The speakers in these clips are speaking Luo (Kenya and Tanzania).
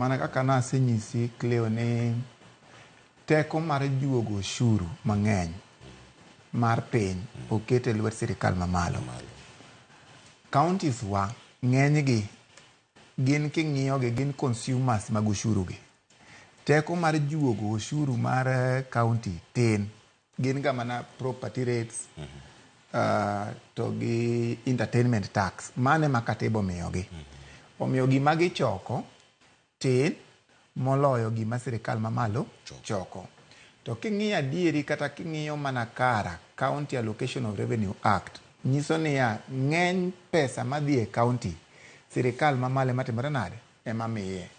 Mana kaka nasenyisi, Cleo, ni teko mar juogo ushuru mang'eny mar piny oket e lwet sirikal mamalo. Counties wa ng'enygi gin king'iyogi gin consumers mag ushuru gi. Teko mar juogo ushuru mar county tin. Gin ga mana property rates to gi entertainment tax. Mano ema katiba omiyogi. Omiyo gima gichoko tin moloyo gima sirikal mamalo choko. To king'iyo adieri kata king'iyo mana kara County Allocation of Revenue Act nyiso niya, ng'eny pesa madhi e county, sirikal mamalo ema timore nade? Ema miye.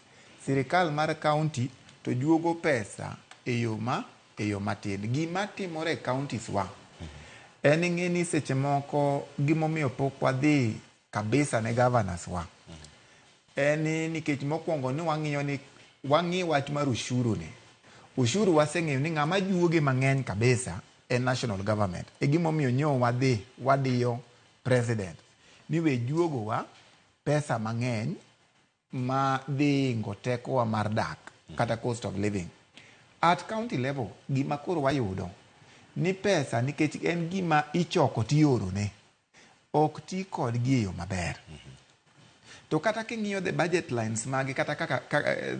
Sirikal mar county to juogo pesa e yo matin. Gima timore e counties wa en ing'e ni seche moko gimomiyo pok wadhi kabisa ne governors wa en ni nikech mokwongo ni wang'iyo ni wang'i wach mar ushuru ni. Ushuru waseng'eyo ni ng'ama juoge mang'eny kabisa en national government. E gimomiyo nyo wadhi wadiyo president ni we juogowa pesa mang'eny ma dhi ingo tekowa mar dak kata cost of living. At county level, gima koro wayudo ni pesa, nikech en gima ichoko tiorone, ok ti kodgi e yo maber. To kata king'iyo the budget lines magi kata kaka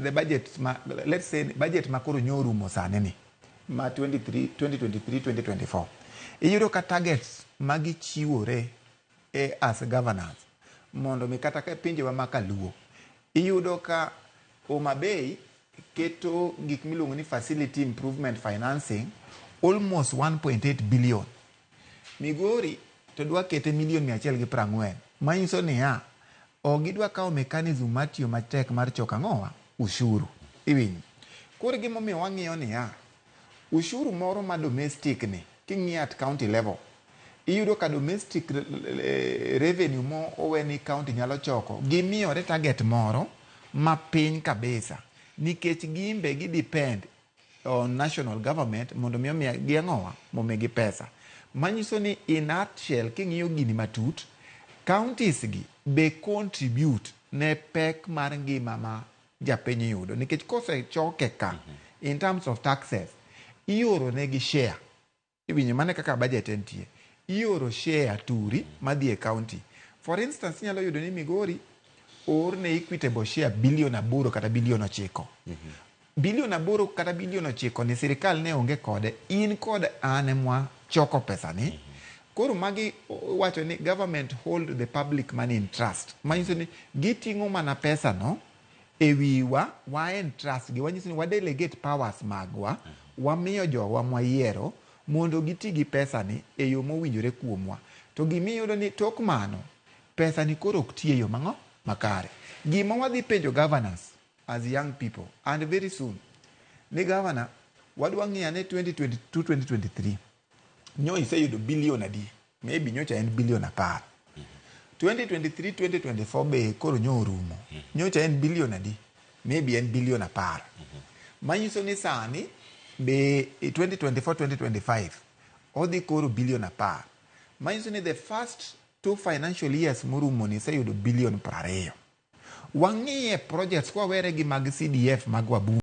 the budget ma, let's say, budget ma koro nyo orumo sani ni ma 23 2023 2024, iyudo ka targets magichiwore e as governors mondo mi kata ka pinjewa ma kaluo, iyudo ka Homa Bay keto gik miluongo ni facility improvement financing almost 1.8 billion, Migori to dwa kete milion 140. Manyiso niya, ok gidwa kawo mechanism mar tiyo matek mar choko ang'owa ushuru. Iwinjo? Koro gimomiyo wang'iyo niya, ushuru moro ma domestic ni king'iyo at county level, iyudo ka domestic revenue mo owe ni county nyalo choko, gimiyore target moro mapiny kabisa nikech gimbe gi depend on national government mondo mi omiya gi ang'owa momigi pesa. Manyiso ni in nutshell, king'iyo gini matut, counties gi be contribute ne pek mar ngima ma japiny yudo, nikech kosechoke ka in terms of taxes, ioro negi share. Iwinjo? Mano e kaka budget entie, ioro share turi madhi e county. For instance, inyalo yudo ni Migori oor ne equitable share bilion 8 kata bilion 9. Bilion 8 kata bilion 9 ni sirikal ne onge kode, in kod an emwa choko pesa ni. Koro magi wacho ni government hold the public money in trust, manyiso ni giting'o mana pesa no e wiwa, wa entrust gi, wanyiso ni wa delegate powers magwa, wamiyo jowa mwayiero mondo giti gi pesa ni e yo mowinjore kuomwa. To gimiyudo ni tok mano pesa ni koro ok ti e yo mang'o makare. Gima wadhi penjo governors as young people, and very soon, ni governor, wadwa ng'iyo ane 2022 2023 nyo iseyudo bilion adi? Maybe nyocha en bilion 10. 2023 2024 be koro nyo orumo, nyocha en bilion adi? Maybe en bilion 10. Manyiso ni sani be 2024 2025 odhi koro bilion 10. Manyiso ni the first two financial years morumo ni iseyudo bilion 20. Wang'iye projects kwawere gi mag CDF mag wabunge.